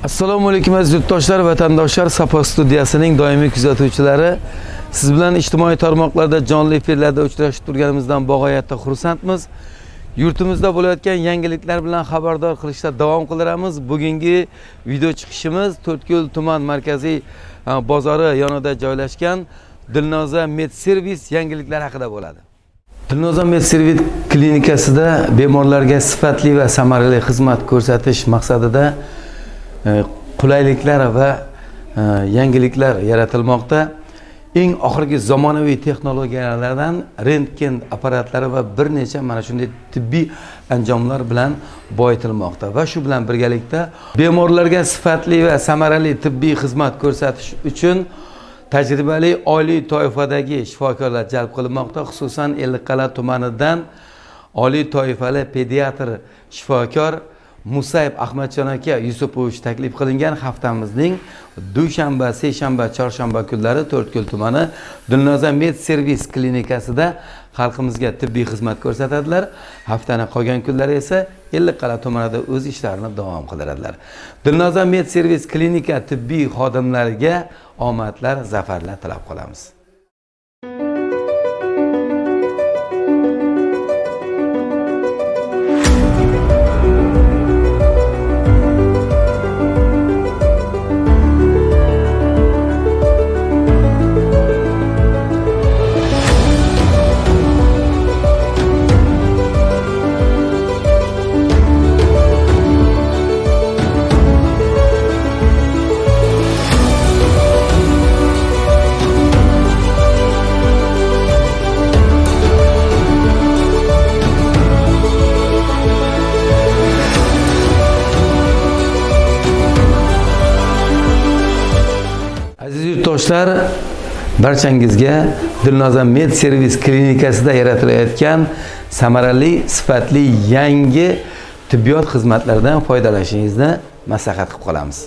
Assalomu alaykum, aziz yurtdoshlar, vatandoshlar, Safo studiyasining doimiy kuzatuvchilari. Siz bilan ijtimoiy tarmoqlarda jonli efirlarda uchrashib turganimizdan bag'oyatda xursandmiz. Yurtimizda bo'layotgan yangiliklar bilan xabardor qilishda davom qildiramiz. Bugungi video chiqishimiz To'rtko'l tuman markaziy bozori yonida joylashgan Dilnoza Med Servis yangiliklari haqida bo'ladi. Dilnoza Med Servis klinikasida bemorlarga sifatli va samarali xizmat ko'rsatish maqsadida qulayliklar va yangiliklar yaratilmoqda. Eng oxirgi zamonaviy texnologiyalardan rentgen apparatlari va bir necha mana shunday tibbiy anjomlar bilan boyitilmoqda va shu bilan birgalikda bemorlarga sifatli va samarali tibbiy xizmat ko'rsatish uchun tajribali oliy toifadagi shifokorlar jalb qilinmoqda. Xususan, Ellikqal'a tumanidan oliy toifali pediatr shifokor Musayev Ahmadjon aka Yusupovich taklif qilingan. Haftamizning dushanba, seshanba, chorshanba kunlari To'rtko'l tumani Dilnoza Med Servis klinikasida xalqimizga tibbiy xizmat ko'rsatadilar. Haftani qolgan kunlari esa Ellikqal'a tumanida o'z ishlarini davom qildiradilar. Dilnoza Med Servis klinika tibbiy xodimlariga omadlar, zafarlar tilab qolamiz. Aziz yurtdoshlar, barchangizga Dilnoza Med Servis klinikasida yaratilayotgan samarali, sifatli yangi tibbiyot xizmatlaridan foydalanishingizni maslahat qilib qolamiz.